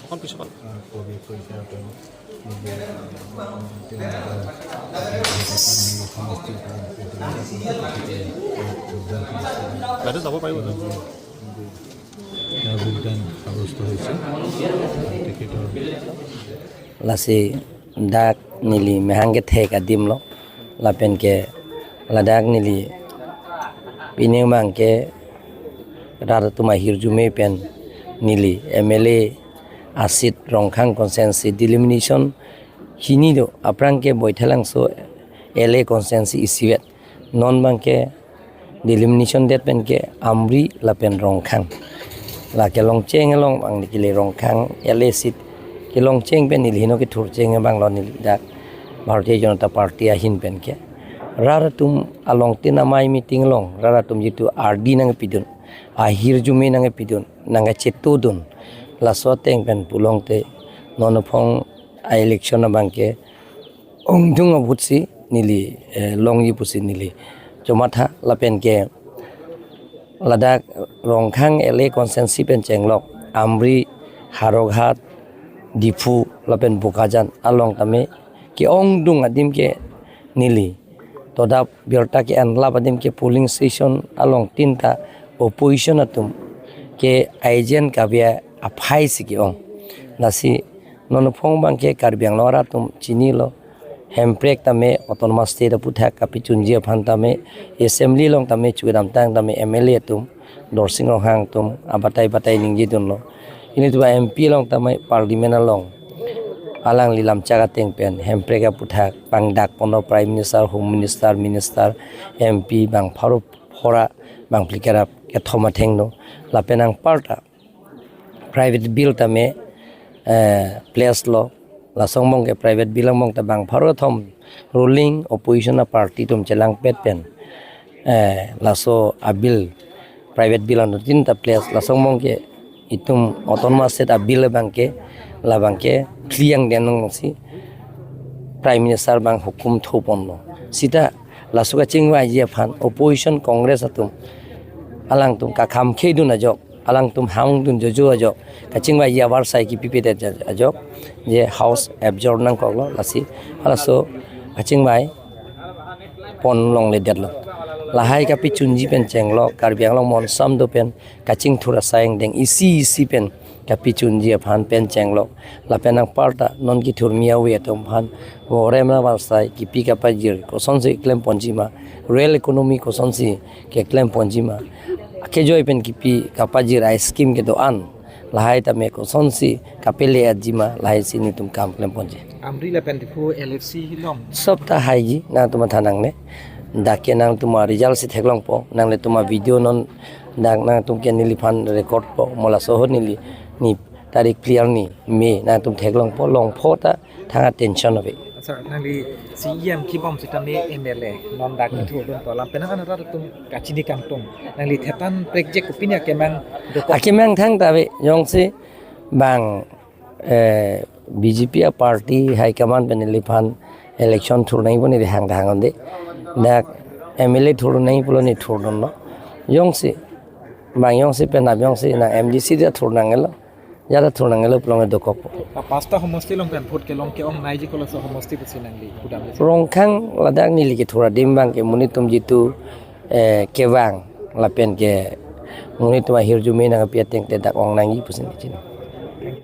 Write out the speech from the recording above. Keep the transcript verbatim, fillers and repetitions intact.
অকণ পিছত। বাইদেউ যাব পাৰিব জানো? তেওঁ যোগদান সাব্যস্ত হৈছে। তেখেতৰ lasi dak neli mehang kethek adim lo, lapen ke ladak neli pining abang ke rat atum ahirjume pen neli M L A a-seat Rongkhang constituency delimitation hini do, aphrang ke Baithalangso L A constituency isivet, non abang ke delimitation det pen ke Amri lapen Rongkhang. La kelongcheng along abang neli kele Rongkhang L A seat kelongcheng pen neli heno kethurcheng abang lo neli dak Bharatiya Janata Party ahin pen ke. Rat atum along tin amei meeting along rat atum jitu ardi nangpidun, ahirjume nangpidun, nangkachetongdun. Laso ateng pen pulote non aphong a-election abang ke ongdung ahut si neli, eh, longji pusi neli chomatha lapen ke ladak Rongkhang L A constituency pen chenglok Amri, Howraghat, Diphu lapen Bokajan along tame ke-ongdung adim ke neli todap birta ke-enlap adim ke polling station along tin ta opposition atum ke agent kave aphai si ke-ong. Lasi non aphong abang ke Karbi Anglong arat atum chinilo, Hemprek tame Autonomous State aphuthak kapachunji aphan tame Assembly along tame chukidamtang tame M L A atum, Dorsing Ronghang atum abatai batai ningjidunlo. Ilitum M P along tame Parliament along alangli lamchak ateng pen Hemprek aphuthak pangdakponlo, Prime Minister, Home Minister, Minister, M P bang pharo pharo, bang phlikep ra kethom athengno. Lapen anparta private bill tame, eh, place lo. Laso angbong ke private bill angbong ta bang pharo thom ruling opposition a-party atum chelangpet pen, eh, laso a-bill, private bill anuttin ta place. Laso angbong ke itum Autonomous State a-bill abang ke, labang ke phli angdeng nangsi Prime Minister bang hukum thoponlo. Sita laso kachingvaiji aphan opposition Congress atum alangtum kakham khedun ajok, alangtum hangdun jojo ajok, kachingvaiji avarsai kipipedet ajok, je House adjourn nangkoklo, lasi halaso kachingvai pon longledetlo. Lahai kapachunji pen chenglok, Karbi Anglong monsam do pen kachingthur asai angdeng isi isi pen kapachunji aphan pen chenglok. Lapen anparta non kethurmi ave atum aphan vorem avarsai kipi kapajir kosonsi klemponjima, real economy kosonsi keklemponjima, akejoi pen kipi kapajir a-scheme kedo-an, lahai tame kosonsi kapele-etjima, lahai si netum kam klemponji. Amri lapen Diphu L F C along sob ta haiji, nangtum matha nangne. Dak ke nangtum a-result si theklongpo, nanglitum a-video non dak nangtum ke neliphan recordpo, mo laso ahut neli, ni tarik phli arni May, nangtum theklongpo, longpho ta thang a-tension ave. Accha, nangli C E M kibom sitame M L A non dak, hmm, kethurdunpo, lapen nang rat atum kachini kangtung, nangli thetan prekjek, opinion kemang dokok? Akemang thangta ave, jongsi bang, eh, B J P a-party high command pen neliphan election thurnangji pu neli hang ta hang-un-e. Dak M L A thurnangji pulo neli thurdunlo. Jongsi, bang jongsi penap jongsi nang M D C ta thurnanglo, jata thurnanglo pulote dokokpo. Pa-, pasta homosti along pen vote kelong ke-ong naiji, kolaso homosti pusi nangli pudamle? Rongkhang ladak neli kethur adim abang ke monit atum jitu, eh, kevang lapen ke monit atum ahirjume nangpi ateng te dak ong nangji pusi neli chini.